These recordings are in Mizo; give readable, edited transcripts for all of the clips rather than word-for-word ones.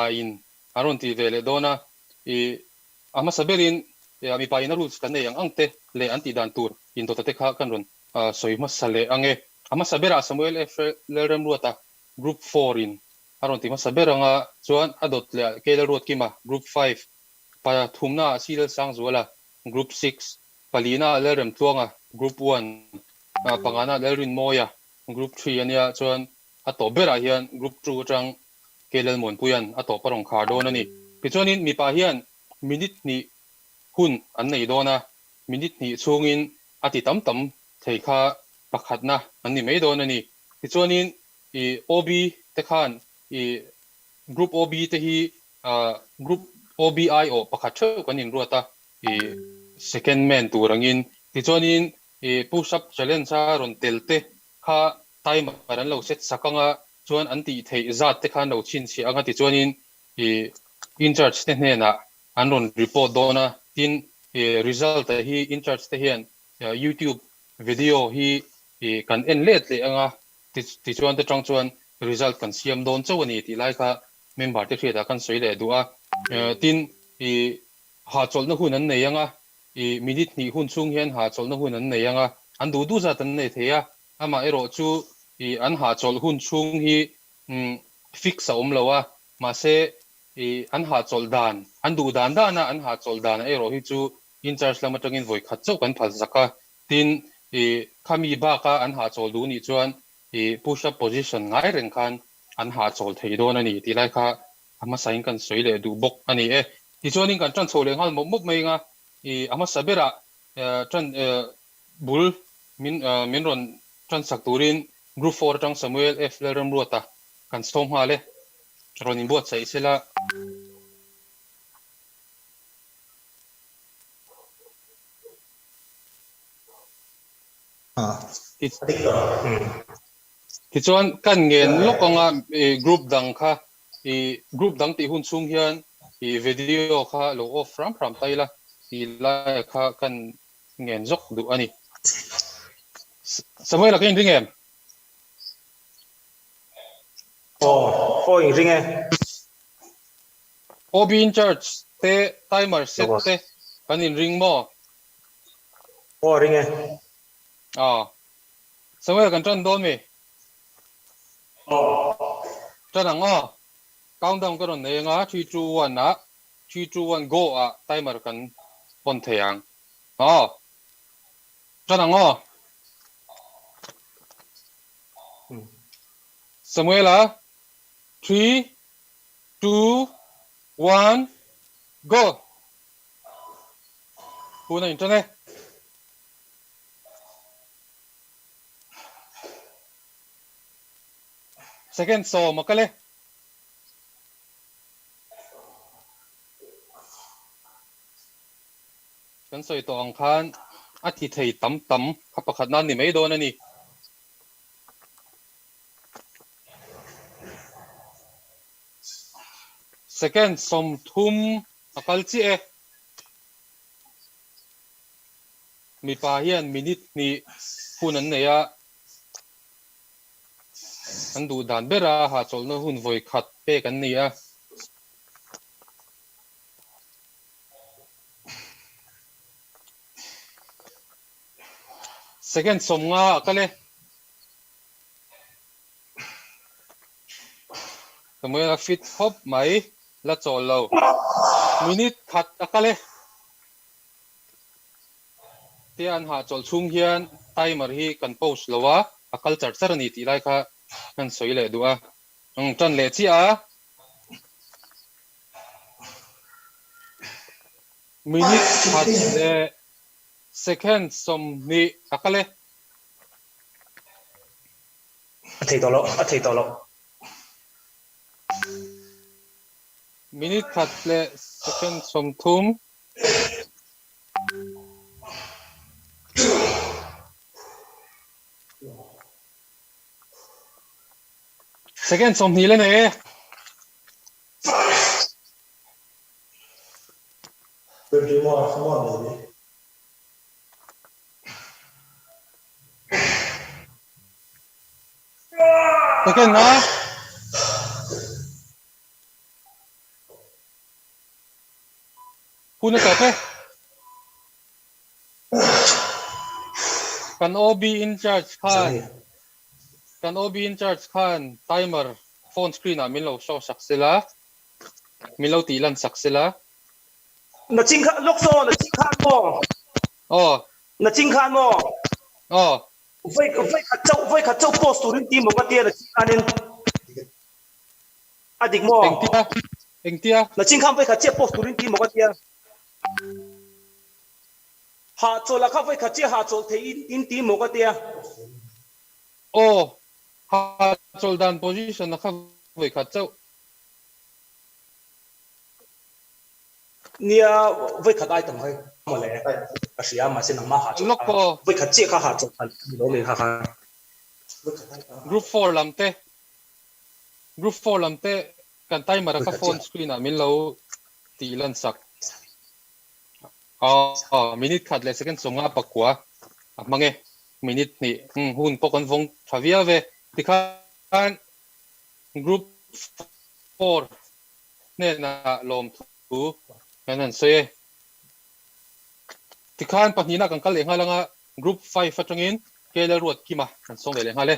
in an rawn ti ve leh dawn a, ih a hmasa berin mipa in a rules kan nei ang ang te leh an tih dan tur indawta te kha kan rawn sawi hmasa leh ang e. A hmasa berah Samuel F. Lalremruata Group 4 in a rawn ti hmasa ber ang a, chuan a dawt leh ah K. Lalruatkima Group 5, pathumna ah C. Lalsangzuala Group 6, palina ah Lalremtluanga Group 1, pangana ah Lalrinmawia Group 3 a nia, chuan a tawp berah hian Group 2 atang K. Lalmuanpuia'n a tawp a rawn khar dawn a ni. Tichuanin mipa hian minute hnih hun an nei dawn a, minute hnih chhungin a ti tam tam thei kha pakhatna an ni mai dawn a ni. Tichuanin i OB te khan i Group OB te hi Group OB aiawh pakhat theuh kan inruat a, i second man tur angin. Tichuanin i push up challenge a rawn tel te kha timer an lo set sak anga chuan an tih theih zat te kha an lo chhinchhiah anga tichuanin i in-charge te hnenah an rawn report dawn a, tin i result ah hi in-charge te hian youtube video hi i kan en let leh anga tichuan te tang chuan result kan siam dawn chauh a ni tih lai kha member te hriatah kan sawi leh duh a, tin i hahchawlhna hun an nei anga i minute hnih hun chhung hian hahchawlhna hun an nei anga an duh duh zat an nei thei a, amah erawh chu i an hahchawlh hun chhung hi fix a awm lo a, mahse i an hahchawlh dan, an duh dan dana an hahchawlh dan erawh hi chu in charge lam atangin vawi khat chauh kan phal zak a, tin i khami baka an hahchawl duh nih chuan i push up position ngai reng khan an hahchawl thei dawn a ni tih lai kha a hmasain kan sawi leh duh bawk a ni e. Tichuanin kan tan chho leh nghal mawp mawp mai anga i a hmasa berah tan bul min min rawn tan sak turin Group 4 atang Samuel F Lalramruata kan sawm nghal e. Rawn inbuatsaih sela. Tichuan kan ngen lawk anga group dang kha i group dang tih hun chhung hian i video kha lo off hram hram ta ila tih lai kha kan ngen zawk duh a ni. Samuel-a ka inring em? Aw, aw inring e. OB in charge te timer set te kan inring maw? Aw ring e. Aw. Samuel kan tan dawn mi? Aw. Tan ang aw. Countdown ka rawn nei anga 3 2 1 ah 3 2 1 go ah timer kan on thei ang. Aw. Tan ang aw. Samuel-a 3 2 1 go! Hun a inṭan e. Second 10 a kal e. Kan sawi tawh ang khan a ti thei tam tam kha pakhat nan ni mai dawn a ni. Second 30 a kal chiah e. Mipa hian minute hnih hun an nei a, an duh dan bera hahchawlhna hun vawi khat pek an ni a. Second 50 a kal e. Samuel a fit khawp mai, la chawl lo. Minute khat a kal e. Tia an hahchawlh chhung hian timer hi kan post lo a, a kal char char a ni tih lai kha kan sawi leh duh a. Umm tan leh chiah a. Minute khat leh second 20 a kal e. A thei tawh loh, a thei tawh loh. Minute khat leh second 30. Second 20 le nei e. 21, come on baby. Second nga. Hun a tawp e. Kan OB in charge khan kan OB in charge khan timer phone screen ah min lo show sak sela min lo tih lan sak sela. Na ching kha lawk saw na ching khan maw? Aw. Na ching khan maw? Aw. Voi voi khat chauh voi khat chauh post turin ti maw ka tia na ching khanin a dik maw? Engtia? Engtia? Na ching khan voi khat chiah post turin ti maw ka tia? Hahchawlh a kha voi khat chiah hahchawlh theih in in ti maw ka tia? Aw, hahchawlh dan position a kha voi khat chauh. Nia, voi khat ai tam hai maw le ka hria mahse nangmah hahchawlh Lawk kha aw. voi khat chiah kha hahchawlh kha ni lo mai kha kha. Group four lam te Group four lam te kan timer a kha phone screen ah min lo tih lan sak. Aw, minute khat leh second sawmnga pakua a hmang e. Minute hnih hun pawh kan vawng tha viau ve. Tikhan group four hnenah lawmthu kan han sawi e. Tikhan pahnihna kan kal leh nghal anga group five atangin KL Ruatkima kan sawm ve leh nghal e.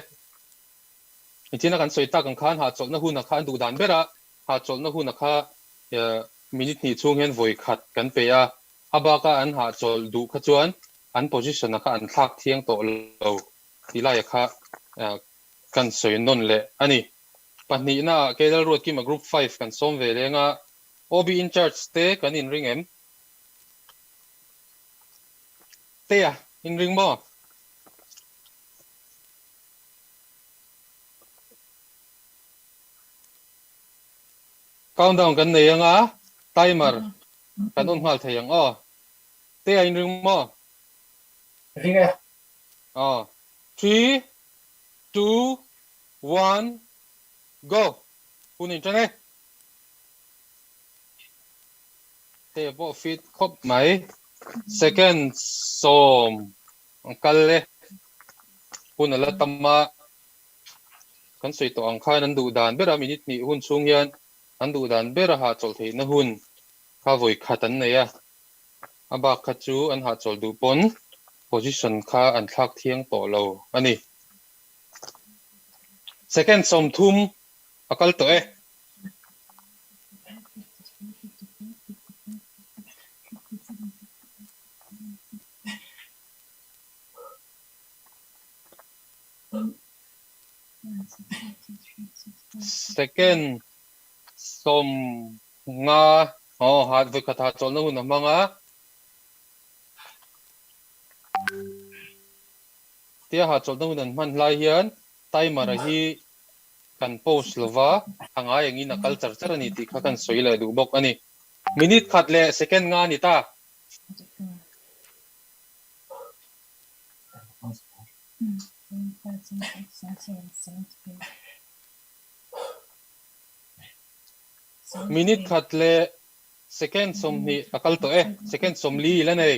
Engtin a kan sawi tak ang khan hahchawlhna huna kha an duh dan ber a, hahchawlhna huna kha minute hnih chhung hian vawi khat kan pe a, a baka an hahchawlh duh kha chuan an position-a kha an thlak thiang tawh lo tih laia kha kan sawi nawn leh a ni. Pahnihnaah Keidal Ruatkima Group Five kan sawm ve leng a, OB in-charge te kan inring em? Tea, inring maw? Countdown kan nei anga timer kan on nghal thei ang aw. Te a inring maw? Ring e. Aw. Three, two, one, go! Hun in ṭan e. Te pawh fit khawp mai. Second 10 An kal e. Hun a la tam a, kan sawi tawh ang khan an duh dan ber a, minute hnih hun chhung hian an duh dan ber a hahchawlh theihna hun kha vawi khat an nei a, a bak kha chu an hahchawlh duh pawn position kha an thlak thiang tawh lo a ni. Second 30 a kal tawh e. Second 50 aw hat vawikhat ha chawlhna hun a hmang a. Tia ha chawlhna hun an hman hlai hian timer a hi kan post lova a ngai angin a kal char char a ni tih kha kan sawi leh duh bawk a ni. Minute khat leh second nga a ni ta. Minute khat leh second 20 a kal tawh e, second 40 i la nei.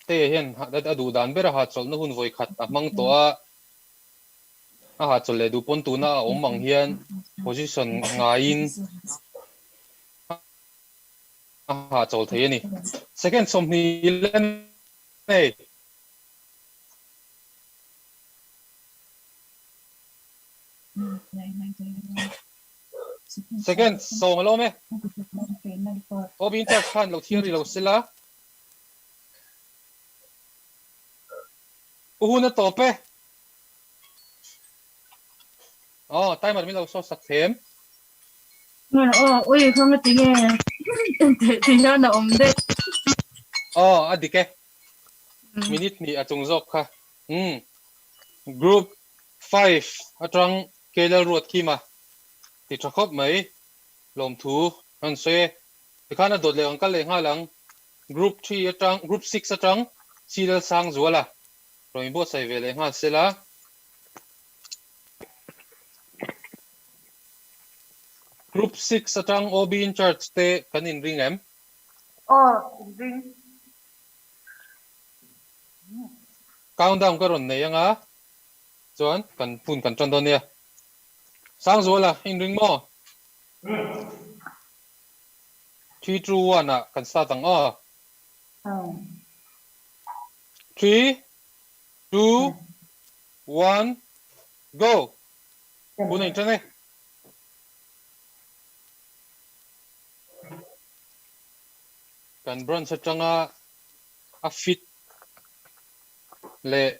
Te hian a duh dan ber a hahchawlhna hun vawi khat a hmang tawh a. A hahchawlh leh duh pawn tuna a awm ang hian position ngaiin a hahchawl thei a ni. Second 20 la nei. Second 10 a lawm e. OB in charge khan lo thiar ri lo sela. U hun a tawp e. Aw, timer min lo saw sak them. Aw, ui kha nga tinge ti hian a awm daih. Aw, a dik e. Minute hnih a chung zawk kha. Umm. Group 5 atang KLL Ruatkima ti tha khawp mai. Lawmthu an sawi e. Tikhan a dawt leh ang kal leh nghal ang. Group 3 atang, Group 6 atang Silal Sangzuala rawn inbuatsaih ve leh nghal sela. Group 6 atang OB in charge te kan inring em? Aw, inring. Countdown ka rawn nei anga chuan kan hun kan tan dawn nia. Sangzuala, inring maw? 3, 2, 1 ah kan start ang aw. 3, 2, 1, go! Hun a inṭan e. Kan branch aṭanga a fit leh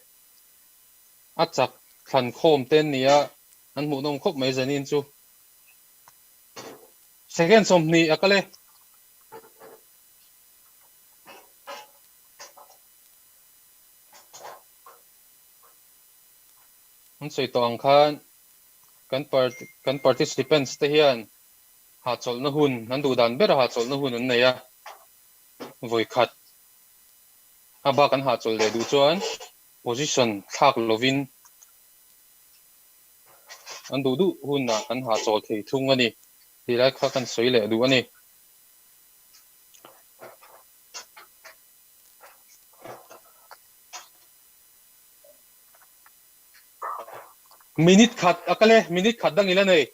a chak thlan khawm te an ni a, an hmuhnawm khawp mai zanin chu. Second 20 a kal e. An sawi tawh ang khan kan kan participants te hian hahchawlhna hun an duh dan bera hahchawlhna hun an nei a, vawi khat a bak an hahchawlh leh duh chuan position thlak lovin an duh duh hunah an hahchawl thei thung a ni tih lai kha kan sawi leh duh a ni. Minute khat a kal e, minute khat dang ila nei.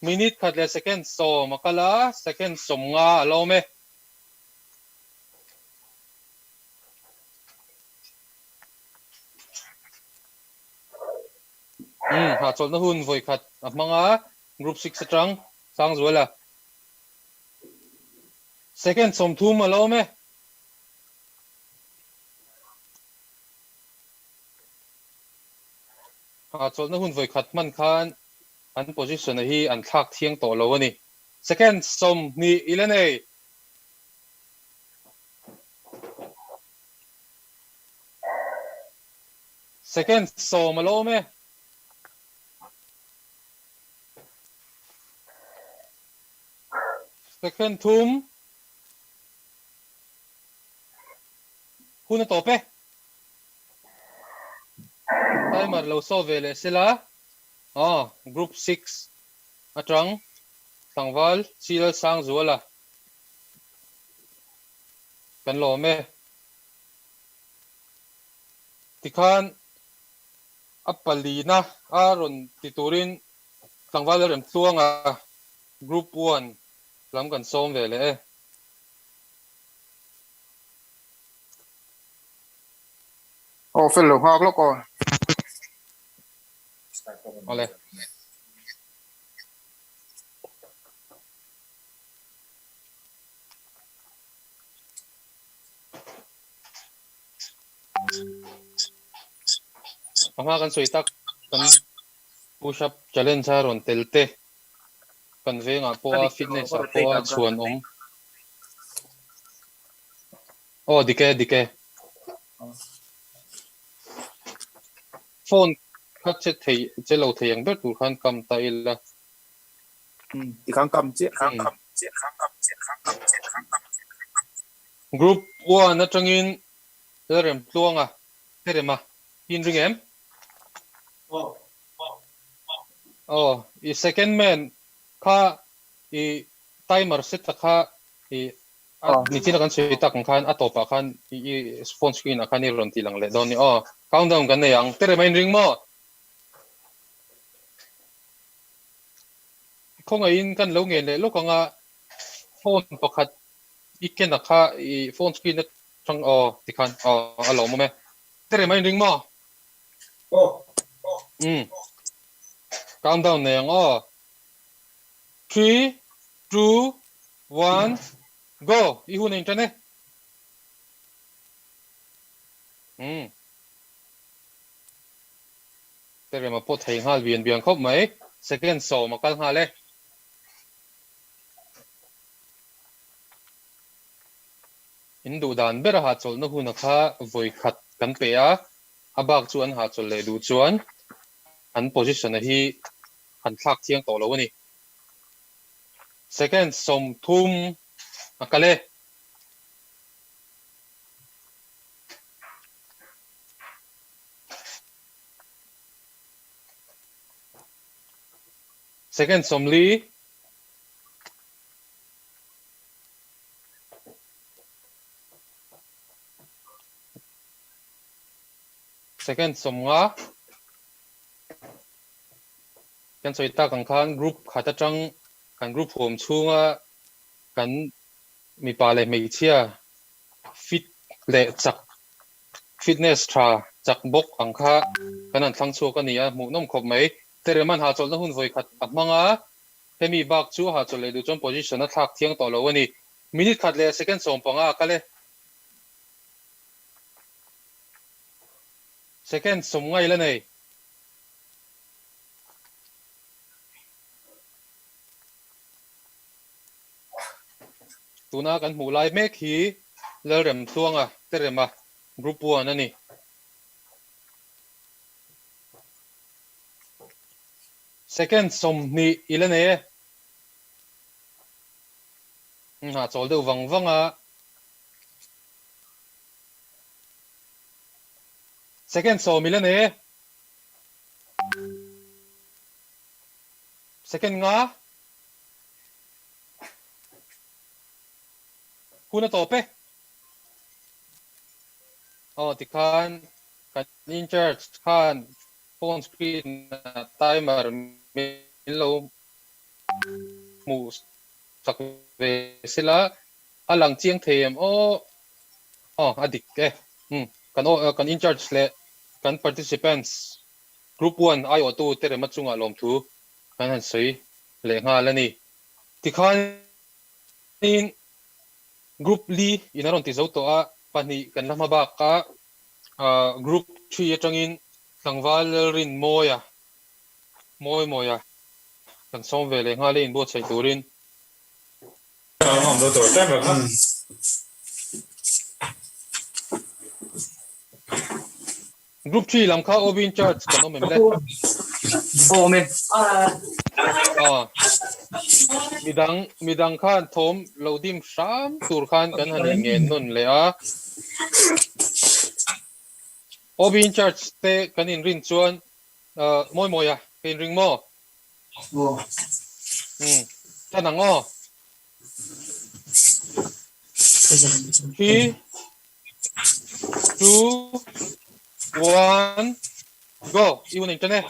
Minute khat leh second 10 a kal a, second 50 a la awm e. Umm, hahchawlhna hun vawi khat a hmang a, group 6 atang Sangzuala. Second 30 a la awm e. Hahchawlhna hun vawi khat hman khan an position a hi an thlak thiang tawh lo a ni. Second 20 i la nei. Second 10 a la awm e. Second thum hun a tawp e. Timer lo saw ve leh sela. Aw, group 6 atang tlangval Chilal Sangzuala kan lawm e. Tikhan a palina a rawn ti turin tlangval a rem tluang a, Group 1 lam kan sawm ve leh e. Aw fel lo nghak lawk aw. Awle. A hma kan sawi tak kan push up challenge a rawn tel te kan vengah pawh a fitness ah pawh a chhuan awm. Aw dik e dik e. Phone kha che thei che lo thei ang ber tur khan kam ta ila. Tikhan kam chiah. Group 1 atangin Lalremtluanga Terema i inring em? Aw. Aw, i second man kha i timer set a kha i nichina kan sawi tak ang khan a tawpah khan i phone screen ah khan i rawn tih lang leh dawn ni aw. Countdown kan nei ang. Terema i inring maw? Khawngaihin kan lo ngen leh lawk anga phone pakhat i ken a kha i phone screen atang aw tikhan aw a lawm awm e. Terema i inring maw? Aw. Umm. Countdown nei ang aw. 3, 2, 1, go! I hun a intan e. Umm. Terema pawh thei nghal bian bian khawp mai. Second 10 a kal nghal e. In duh dan ber a hahchawlhna huna kha vawi khat kan pe a, a bak chu an hahchawlh leh duh chuan an position a hi an thlak thiang tawh lo a ni. Second 30 a kal e. Second 40. Second 50. Kan sawi tak ang khan group khat atang kan group huam chhunga kan mipa leh hmeichhia fit leh chak fitness tha chak bawk ang kha kan han thlang chhuak a ni a, hmuhnawm khawp mai. Terem an hahchawlhna hun vawi khat a hmang a, hemi bak chu a hahchawlh leh duh chuan position a thlak thiang tawh lo a ni. Minute khat leh second 15 a kal e. Second 50 ila nei. Tuna kan hmuh lai mek hi Lalremtluanga Terema Group One a ni. Second 20 i la nei e. Hah chawl deuh vang vang a. Second 10 i la nei e. Second nga. Hun a tawp e. Aw tikhan kan in charge khan phone screen ah timer min lo hmuh sak ve sela a lang chiang thei em aw. Aw a dik e. Umm kan aw kan in charge leh kan participants group one aiawhtu te rema chungah lawmthu kan han sawi leh nghal a ni. Tikhanin Group li in a rawn ti zo tawh a, pahnih kan la hma bak a, Group 3 atangin tlangval Lalrinmawia, Mawimawia kan sawm ve leh nghal e inbuatsaih turin. Group 3 lam kha OB in charge kan awm em le? Awm e. Aw. Midang midang khan thawm lo dim hram tur khan kan han in ngen nawn leh a. OB in charge te kan in rin chuan uh mawi mawi a ka in ring maw? Aw. Um tan ang aw. 3 2 1 go i hun engtan e.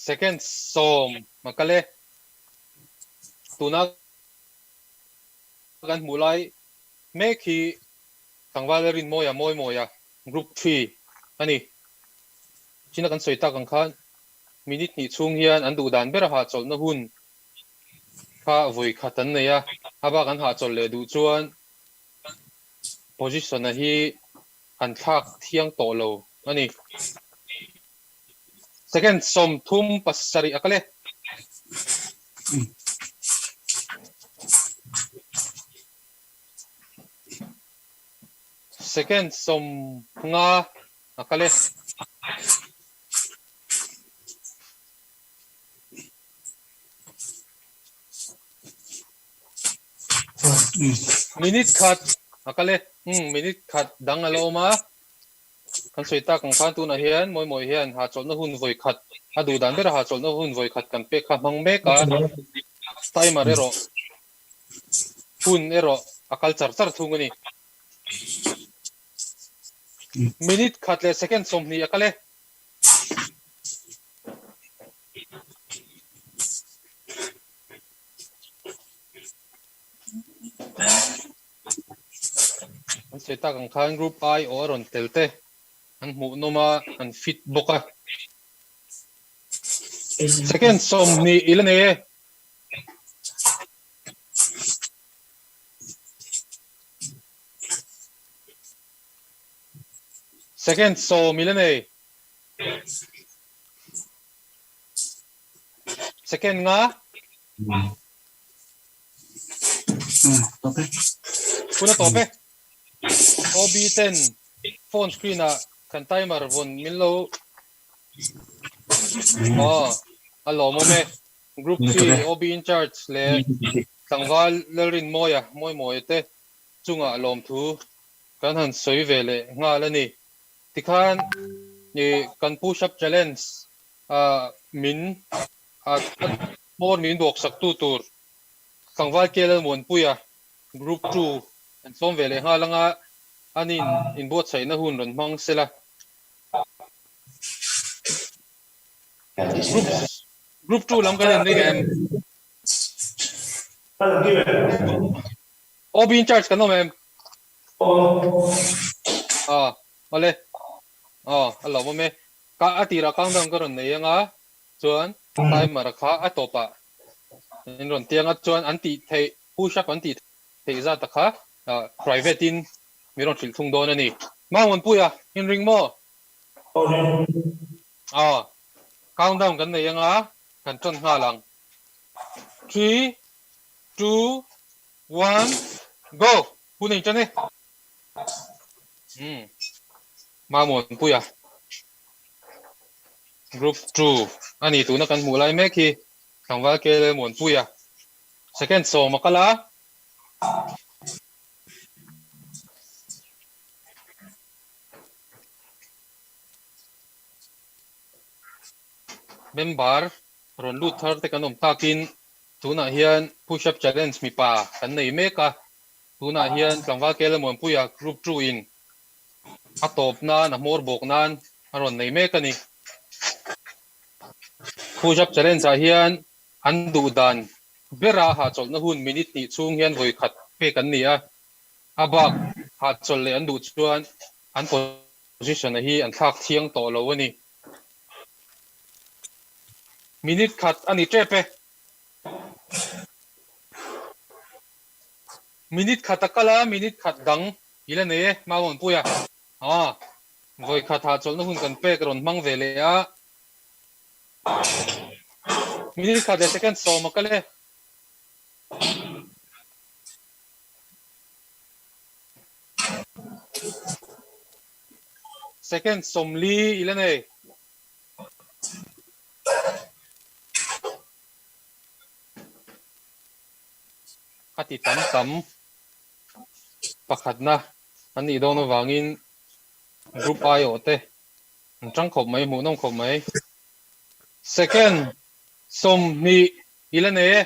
Second 10 a kal e. Tuna kan hmuh lai mek hi tlangval Rinmawia Mawimawia Group 3 a ni. China kan sawi tak ang khan minute hnih chhung hian an duh dan ber a hahchawlhna hun kha vawi khat an nei a, a bak an hahchawlh leh duh chuan position-a hi an thlak thiang tawh lo a ni. Second 37 a kal e. Second 50 a kal e. Minute khat a kal e. Umm minute khat dang a la awm a. Kan sawi tak ang khan tunah hian mawi mawi hian hahchawlhna hun vawi khat a duh dan ber a hahchawlhna hun vawi khat kan pek kha hmang mek a. Timer erawh hun erawh a kal char char thung a ni. Minute khat leh second 20 a kal e. An sawi tak ang khan Group I aw a rawn tel te an hmuh nawm a, an fit bawk a. Second 20 i la nei e. Second 10 i la nei. Second nga. Hun a tawp e. OB ten phone screen ah kan timer vawn min lo Aw a lawmawm e. Group 3 OB in charge leh tlangval Lalrinmawia Mawimawia te chungah lawmthu kan han sawi ve leh nghal a ni. Tikhan ih kan push up challenge ah min ah hmawr min buak sak tu tur tlangval Kel Muanpuia. Group 2 an sawm ve leh nghal anga anin inbuatsaihna hun rawn hmang sela. Group Group 2 lam kan en ring em? OB in charge kan awm em? Ah, awle. Ah, a lawm awm e. Ka a tirah countdown ka rawn nei anga chuan timer kha a tawpah in rawn tiang a chuan an tih theih push up an tih theih zat a kha private in min rawn hrilh thung dawn a ni. Mangawnpuia, in ring maw? Aw, countdown kan nei anga kan ṭan nghal ang. Three, two, one, go! Hun a inṭan e. Umm, Mangawnpuia, group 2 a ni tuna kan hmuh lai mek hi tlangval KLM Muanpuia second sawm a kal a. Member rawn lut thar te kan awm takin tunah hian push up challenge mipa kan nei mek a, tunah hian tlangval Kela Muanpuia group 2 in a tawp nan a hmawr bawk nan a rawn nei mek a ni. Push up challenge ah hian an duh dan bera hahchawlhna hun minute hnih chhung hian vawi khat pek an ni a, a bak hahchawlh leh an duh chuan an position a hi an thlak thiang tawh lo a ni. Minute khat a ni tep e. Minute khat a kal a, minute khat dang i la nei e, Mamuanpuia. Aw, vawi khat hahchawlhna hun kan pek rawn hmang ve leh a. Minute khat leh second sawm a kal e. Second 40 i la nei. A ti tam tam pakhatna an nih dawn avangin group aiawh te an tang khawp mai, hmuhnawm khawp mai. Second 20 i la nei e.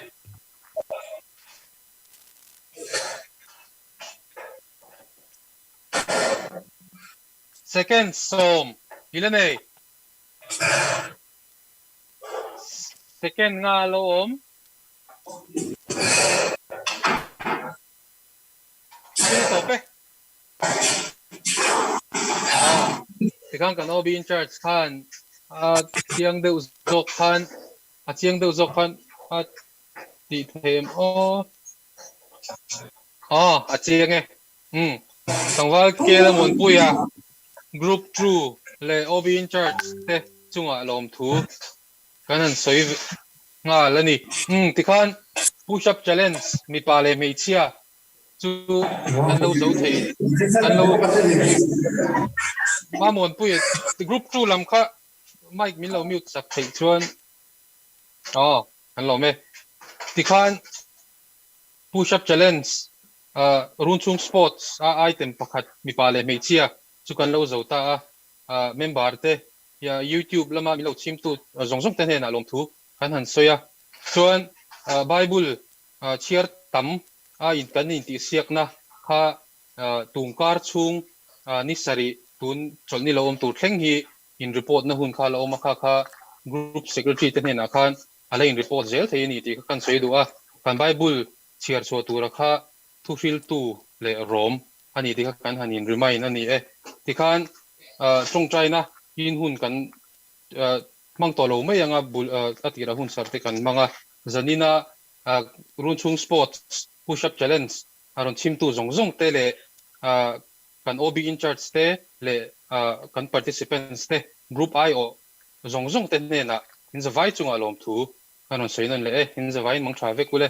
Second 10 i la nei. Second nga a lo awm. Thil tawp e. Aw, tikhan kan OB in charge khan a chiang deuh zawk khan a chiang deuh zawk khan a tih theih em aw. Aw, a chiang e. Umm, tlangval Kela Muanpuia Group 2 leh OB in charge te chungah lawmthu kan han sawi nghal a ni. Umm, tikhan push up challenge mipa leh hmeichhia chu kan lo zo thei kan lo Mamuanpuia Group 2 lam kha mic min lo mute sak theih chuan aw kan lawm e. Tikhan push up challenge Runchung Sports a item pakhat mipa leh hmeichhia chu kan lo zo ta a, member te YouTube lama min lo chhimtu zawng zawng te hnenah lawmthu kan han sawi a. Chuan Bible chhiar tam a in kan intihsiakna kha tungkar chhung ni sarih tun chawlhni lo awm tur thleng hi in report na hun kha la awm a, kha kha Group Secretary te hnenah khan a la in report zel thei a ni tih kha kan sawi duh a. Kan Bible chhiar chhuah tura kha thuhriltu leh rawm a ni tih kha kan han in remind a ni e. Tikhan tawngtaina in hun kan hmang tawh lo mai anga bul a tirah hun sarh te kan hmang a. Zanina Runchhung Sports Push Up Challenge a rawn chhimtu zawng zawng te leh kan OB in charge te leh kan participants te group aiawh zawng zawng te hnenah in zavai chungah lawmthu kan rawn sawi nawn leh e. In zavaiin mang tha vek ule.